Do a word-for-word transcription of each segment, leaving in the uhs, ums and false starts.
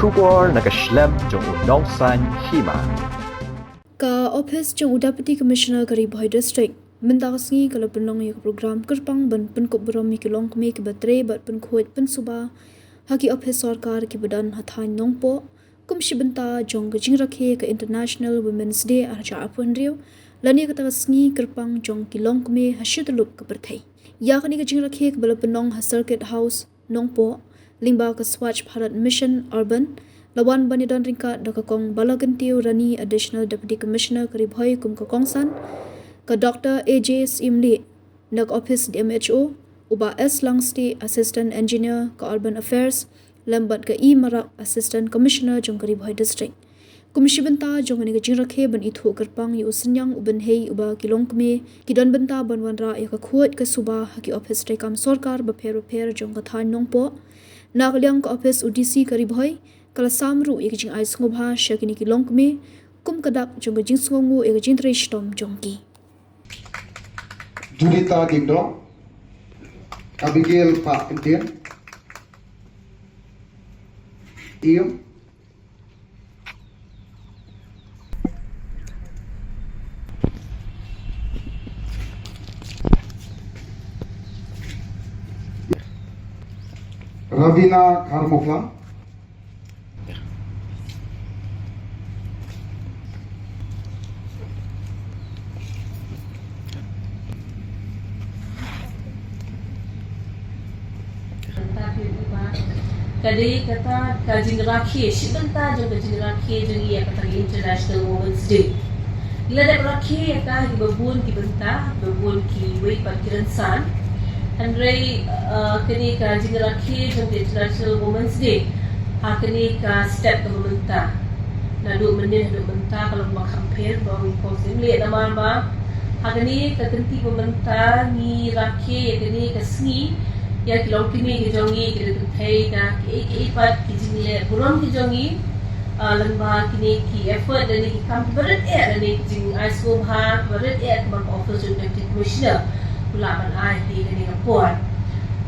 Khubor na ka shlem jong u Nongsaiñ Hima. Ka ophis jong u Deputy Commissioner ka Ri Bhoi District mynta ka sngi ka la pynlong ïa ka program kyrpang ban pynkup burom ïa ki longkmie kiba trei bad pynkhuid pynsuba ha ki ophis sorkar kiba don ha thaiñ Nongpoh, kum shi bynta jong ka jingrakhe ka International Women's Day ar hajar arphew hynriew, lane kata ka sngi kyrpang jong ki longkmie ha shi tyllup ka pyrthei. Ïa kane ka jingrakhe kaba la pynlong ha Circuit House Nongpoh lyngba ka Swachh Bharat Mission Urban la wan ban ïadon ryngkat da ka Kong Balakyntiew Rani, Additional Deputy Commissioner ka Ri Bhoi kum ka kongsan, ka Doctor A J Syiemlieh na ka ophis D M H O, u Bah S Langstieh, Assistant Engineer ka Urban Affairs, lem bad ka E Marak, Assistant Commissioner jong ka Ri Bhoi District. Kum shi bynta jong kane ka jingrakhe ban ithuh kyrpang ïa u synñiang u bynhei uba ki longkmie ki don bynta ban wanrah ïa ka khuid ka suba ha ki ophis treikam sorkar bapher bapher jong ka thaiñ Nongpoh, na ka liang ka ophis u D C ka Ri Bhoi ka la sam ruh ïa ka jingai sngewbha sha kine ki longkmie kum ka dak jong ka jingsngewnguh ïa ka jingtrei shitom jong ki. Julita Diengdoh, Abigail Pahkyntien, Im, Ravina Kharmuklam, ka dei kata ka jingrakhe, shi bynta jong ka jingrakhe jong ngi ïa kata ka International Women's Day. Ngi la dep rakhe ïa ka ha kiba bun ki bynta, kiba bun kiwei pat ki rynsan. Hynrei, uh, kane ka jingrakhe jong ka International Women's Day ha kane ka step kaba mynta, naduh mynnin haduh mynta ka long ba kham pher ba ngi kong sim leh namar ba ha kane ka kynti ba mynta ngi rakhe ïa kane ka sngi ïa ki longkmie ki jong ngi, ki la kynthei da kiei kiei pat ki jingleh burom ki jong ngi. Ah, lyngba kine ki effort lane ki kam kiba rit eh lane ki jingai sngewbha kiba rit eh kaba ka office jong Deputy Commissioner u lah ban ai ha kane ka por.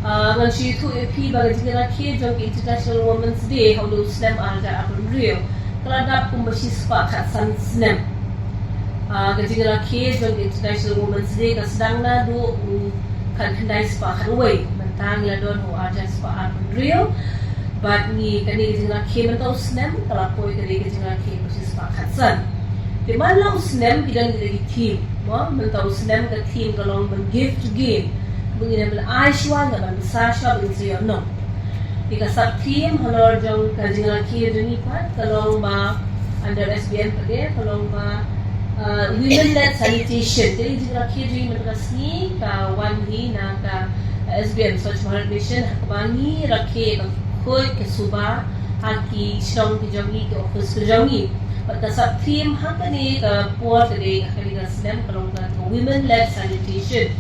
Ah, ngan shu ïathuh ïa phi ba ka jingrakhe jong ka International Women's Day ha u dei u snem ar hajar arphew hynriew ka la dap kumba shispah khatsan snem. Ah, ka jingrakhe jong ka International Women's Day ka sdang naduh u khatkhyndai spah khatwei, mynta ngi la don ha u ar hajar spah arphew hynriew. Bad ngi kane ka jingrakhe mynta u snem ka la poi ka dei ka jingrakhe ba shispah khatsan. Te man la u snem ki don kita ki theme, mo, mynta u snem ka theme ka long ban give to gain. Ba ngin ïa ban ai shuwa, ngin ïa ban bsa shuwa, ba ngin sa ïoh nong. Te ka sub theme halor jong ka jingrakhe jong ngi pat ka long ba under S B M pat ka long ba, uh, women led sanitation. Te ka jingrakhe jong ngi mynta ka sngi ka wan hi na ka S B M, Swachh Bharat Mission, ha kaba ngi rakhe ka khuid ka suba ha ki shnong ki jong ngi, ki office ki jong ngi. Bad ka sub theme ha kane ka por ka dei ha kane ka snem ka long ka women led sanitation.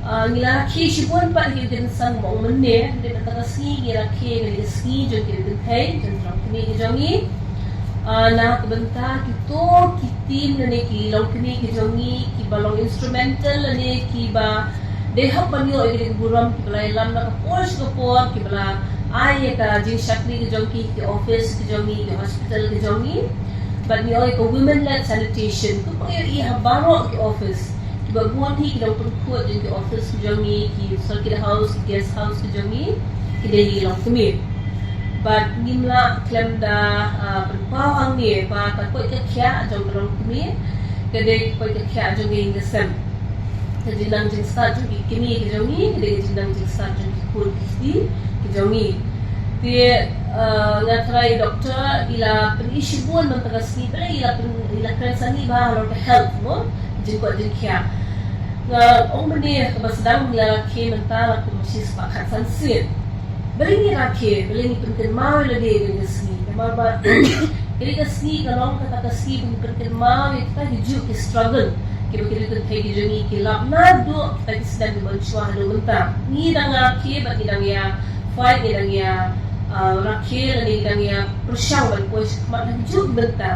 Ah, ngi la rakhe shibun pat ha ki rynsan ba ong mynne, hynrei mynta ka sngi ngi rakhe ha kane ka sngi jong ki kynthei, jong ki longkmie ki jong ngi. Ah, na ka bynta kito ki team lane ki longkmie ki jong ngi kiba long instrumental lane kiba dei hok ban ïoh ïa ka burom kiba la ïalam na ka por sha ka por, kiba la ai ïa ka jingshakri ki jong ki, ki office ki jong ngi, ki hospital ki jong ngi. Bad ngi ong ïa ka women led sanitation, kumba ngi ïohi ha baroh ki office. Kiba bun hi ki nongpynkhuid jong ki office ki jong ngi, ki circuit house, ki guest house ki jong ngi, ki dei ki longkmie. Bad ngim lah khlem da, ah, pynpaw hangne ba ka koit ka khiah jong ka longkmie ka dei ka koit ka khiah jong ka ïing ka sem. Ka jingnang jingstad jong ki kmie ki jong ngi ka dei ka jingnang jingstad jong ki khun ki kti ki jong ngi. Te, ah, nga tharai doctor i la pyni shibun mynta ka sngi, balei i la pyn-, i la kren sani bha halor ka health, mo, jingkoit jingkhiah. Nga ong mynne kaba sdang ngi la rakhe mynta la kum shispah khatsan sien. Balei ngi rakhe, balei ngi pynkynmaw ïa lade ha kane ka sngi? Namar ba kane ka sngi ka long kata ka sngi ba ngi pynkynmaw ïa kita kijuh ki struggle kiba ki kynthei ki jong ngi ki lap naduh kita ki snem ki mynshuwa haduh mynta. Ngi dang rakhe bad ngi dang ïa fight, ngi dang ïa, uh, rakhe lane ngi dang ïa pyrshang ban poi shakhmat ha kijuh ki bynta,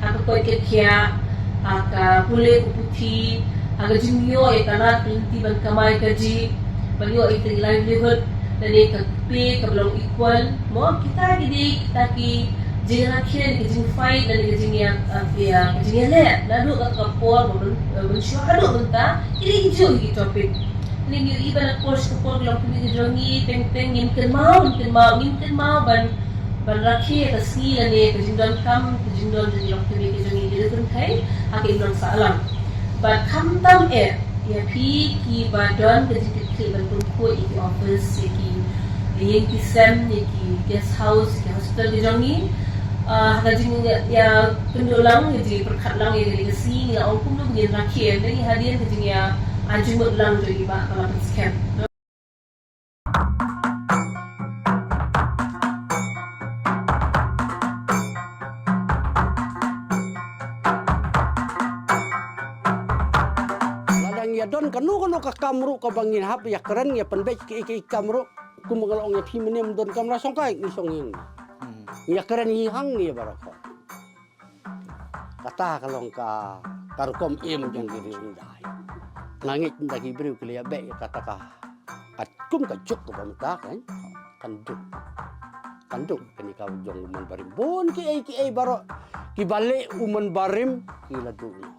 ha ka koit ka khiah, ha ka pule ka puthi, ha ka jingïoh ïa ka lad ka lynti ban kamai kajih, ban ïoh ïa ka livelihood. Lane ka pay kaba long equal, mo, kita ki dei kita ki jingrakhe, ki jingfight lane ki jingïa, ah, ïa, ki jingïaleh naduh kata ka por ba mynshuwa haduh mynta. Ki dei kijuh ki topic. Lane ngi ïohi ba na ka por sha ka por ka long kmie ka jong ngi teng teng ngim kynmaw, ngim kynmaw, ngim kynmaw ban ban rakhe ka sngi lane ka jingdonkam, ka jingdon jong ki longkmie ki jong ngi, ki la kynthei ha ka imlang sahlang. Bad khamtam eh ïa phi kiba don ka jingkitkhlieh ban pynkhuid ïa ki office, ïa ki ïing ki sem, ïa ki guest house, ïa ki hospital ki jong ngi. Ah, ha ka jingïakynduh lang, ïa jingpyrkhat lang ïa ka sngi, ngi la ong kumno ba ngin rakhe, ynda ngi hadien ka jingïa, ah, jingmut lang jong i Bah ba la pynskhem. Lada ngi ïa don kano kano ka kam ruh kaba ngin hap ïa kren ïa pynbeit kiei kiei kam ruh, kum nga la ong ïa phi mynne ym don kamra shongkai ngi shong ïing. Hmm. Ngi ïa kren hi hangne baroh. Kata ka long ka, ka rukom im jong ki riew Indai. Nga ngeit ynda ki briew ki la ïa beh ïa kata ka, ka kum ka juk kaba mynta kan, kan duk. Kan duk kane ka jong u Mon Barim. Bun kiei kiei baroh kiba leh u Mon Barim ki la duk noh.